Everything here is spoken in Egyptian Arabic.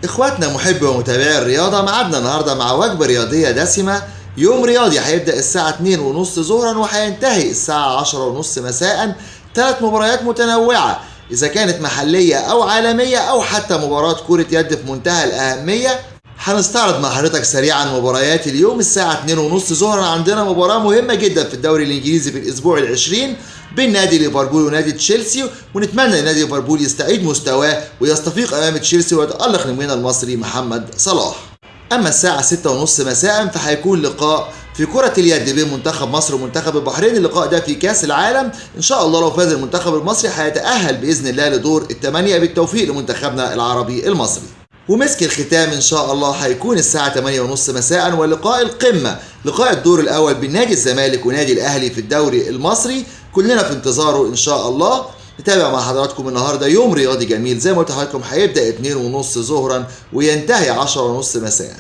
اخواتنا محبي ومتابعي الرياضة، ميعادنا النهارده مع وجبة رياضية دسمة. يوم رياضي هيبدأ الساعة 2:30 ظهرا وهينتهي الساعة 10:30 مساء. 3 مباريات متنوعة إذا كانت محلية أو عالمية أو حتى مباراة كرة يد في منتهى الأهمية. هنستعرض مع حضرتك سريعا مباريات اليوم. الساعة 2:30 ظهرا عندنا مباراة مهمة جدا في الدوري الإنجليزي في الأسبوع 20 بين نادي ليفربول ونادي تشيلسي، ونتمنى ان نادي ليفربول يستعيد مستواه ويستفيق أمام تشيلسي ويتألق نجمنا المصري محمد صلاح. أما الساعة 6:30 مساء فهيكون لقاء في كرة اليد بين منتخب مصر ومنتخب البحرين. اللقاء ده في كأس العالم، إن شاء الله لو فاز المنتخب المصري هيتأهل بإذن الله لدور 8. بالتوفيق لمنتخبنا العربي المصري. ومسك الختام إن شاء الله هيكون الساعة 8:30 مساء، ولقاء القمة، لقاء الدور الأول بين نادي الزمالك ونادي الأهلي في الدوري المصري، كلنا في انتظاره إن شاء الله. نتابع مع حضراتكم النهارده يوم رياضي جميل زي ما قلت لحضراتكم، هيبدأ 2:30 ظهرا وينتهي 10:30 مساء.